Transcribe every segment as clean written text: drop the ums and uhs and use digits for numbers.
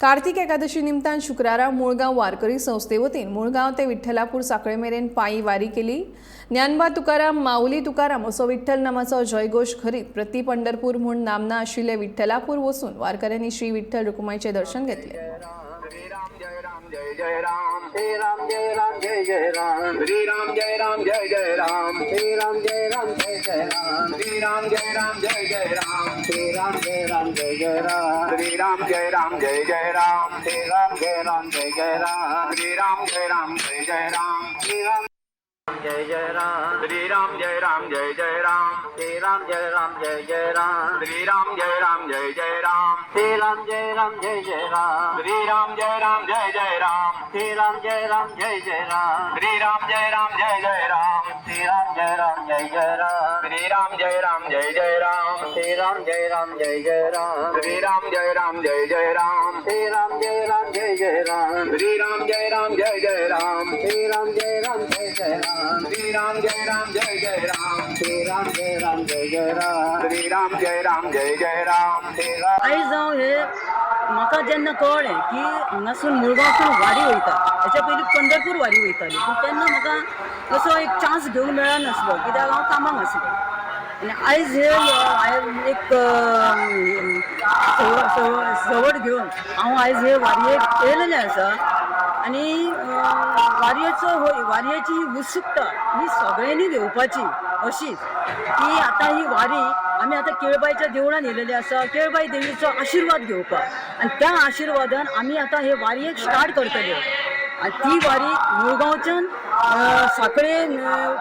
कार्तिक एकादशी निमतान शुक्रारा मुळगांव वारकरी संस्थे वतीन मुळगांव ते विठ्ठलापूर साखळे मेरेन पायी वारी केली. ज्ञानबा तुकाराम माऊली तुकाराम असो विठ्ठल नामाचो जयघोष करीत प्रति पंढरपूर म्हूण नामना आशिल्ले विठ्ठलापूर वचून वारकऱ्यांनी श्री विठ्ठल रुकुमाईचे दर्शन घेतले. श्री राम जय राम जय जय राम, श्री राम जय राम जय जय राम, श्री राम जय राम जय जय राम, श्री राम जय राम जय जय राम, श्री राम जय राम जय जय राम, श्री राम जय राम जय जय राम, श्री राम जय राम जय जय राम, श्री राम जय राम जय जय राम, श्री राम जय राम जय जय राम, श्री राम जय जय राम, श्री राम जय राम जय जय राम, श्री राम जय राम जय जय राम, श्री राम जय राम जय जय राम, श्री राम जय राम जय जय राम, श्री राम जय राम जय जय राम, श्री राम जय राम जय जय राम, श्री राम जय राम जय जय राम, श्री राम जय राम जय जय राम, श्री राम जय राम जय जय राम, श्री राम जय राम जय जय राम, श्री राम जय राम जय जय राम, श्री राम जय राम जय जय राम, श्री राम जय राम जय जय राम, श्री राम जय राम जय जय राम, श्री राम जय राम जय जय राम, श्री राम जय राम जय जय राम, श्री राम जय राम जय जय राम, श्री राम. आयज हांव हे म्हाका जेन्ना कळ्ळें की हांगासून मुळगांवसून वारी वयता, हेच्या पयलीं पंढरपूर वारी वयताली, पूण तेन्ना म्हाका असो एक चान्स घेवंक मेळनासलो कित्याक हांव कामाक आसलें. आनी आयज हे हांवें एक सवड घेवन हांव आयज हे वारयेक येयलेलें आसा. आनी वारयेचो हो वारयेची ही उत्सुकता ही सगळ्यांनी घेवपाची अशीच की आतां ही वारी आमी आतां केळबायच्या देवळान येयलेली आसा, केळबाय देवीचो आशिर्वाद घेवपाक. आनी त्या आशिर्वादान आमी आतां हे वारयेक स्टार्ट करतले आनी ती वारी मुळगांवच्यान साखळे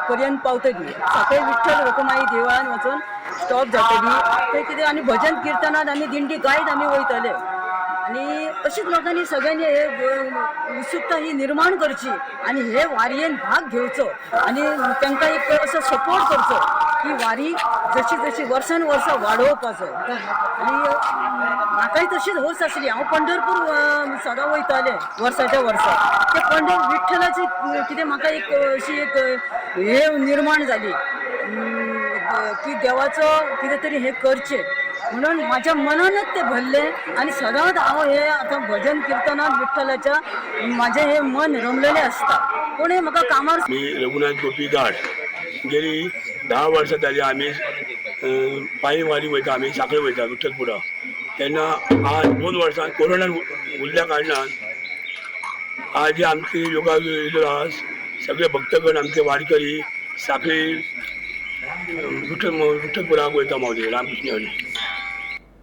पर्यंत पावतली. साखळे विठ्ठल रखुमाई देवळान वचून स्टॉप जातली. थंय कितें आनी भजन किर्तनात आमी दिंडी गायत आमी वयतले. आनी अशीच लोकांनी सगळ्यांनी हे उत्सुकता ही निर्माण करची आनी हे वारयेन भाग घेवचो आनी तांकां एक असो सपोर्ट करचो की वारी जशी जशी वर्सान वर्सां वाडोवपाचो. आनी म्हाकाय तशीच हौस आसली. हांव पंढरपूर सदां वयतालें वर्साच्या वर्सा. ते पंढर विठ्ठलाची कितें म्हाका एक अशी एक हे निर्माण जाली की देवाचो कितें तरी हें करचें म्हणून म्हाज्या मनानच तें भरलें. आनी सदांच हांव हें आतां भजन किर्तनात विठ्ठलाच्या म्हाजें हें मन रमलेलें आसता. पूण हें म्हाका कामार मी रघुनाथ गोपी गाड. गेली 10 वर्सां जाली आमी पांयी वारी वयता. आमी साखळे वयता विठ्ठलपुरा. तेन्ना आज 2 वर्सां कोरोनान उरल्या कारणान आज आमची योगा येयल्लो आहा. सगळे भक्तगण आमचे वारकरी साखळी विठ्ठलपुराक वयता मावली रामकृष्ण हरी.